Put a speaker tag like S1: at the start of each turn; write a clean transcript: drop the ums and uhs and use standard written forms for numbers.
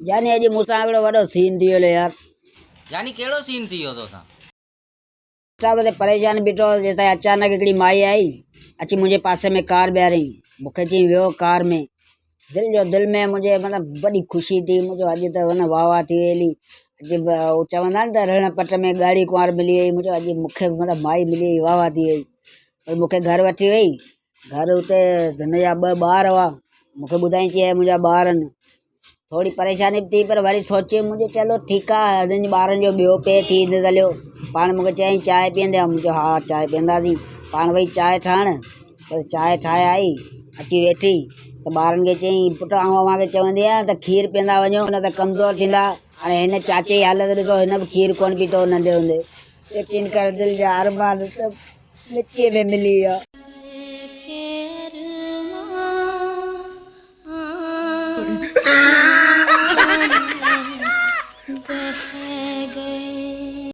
S1: جاني اڄ مون سان هڪڙو وڏو سين ٿي ويو يار.
S2: جاني ڪهڙو سين ٿي ويو توسان؟
S1: اسٽاپ تي پريشان بيٺو هوس جيستائين اچانڪ هڪڙي مائي آئي اچي منهنجي پاسي ۾ ڪار بيهاريائين مون کي چيائين ويهو ڪار ۾ دل جو دل ۾ منهنجي مطلب وڏي خوشي ٿي مون چيو اڄ ته هن واهه واهه ٿي وئي هلي اڄ هو چوندا آهن ته رڻ پٽ ۾ ڳاڙهي ڪنوار ملي وئي مون چيو اڄ مون کي مطلب مائي ملي وئي واهه واهه ٿي وئي وري مون کي گهر وٺي وئي گهر اتي هن جا ٻه ٻار هئا مون کي ٻڌائين چي هي منهنجا ٻار آهن ٿوري پريشاني به ٿي پر وري سوچيم منهنجو چلو ٺيڪ آهي هنن ٻارن جو ٻيو پيءُ ٿي هليو پاڻ مون کي چيائين چانهه پيئندي مون چيو ها چانهه پيئنداسين پاڻ وئي چانهه ٺاهڻ پر چانهه ٺاهي آئي اچي ويٺي ته ٻارن کي چيائين پٽ آئون اوهان کي چوندي آهيان ته کير پيئندا وڃو نه ته ڪمزور ٿيندا هاڻي هن چاچي جي حالت ڏسو هن به کير ڪونه پيتو ننڍي هوندي يقين ڪر دل جا ارمان سڀ مٽيء ۾ ملي ويا.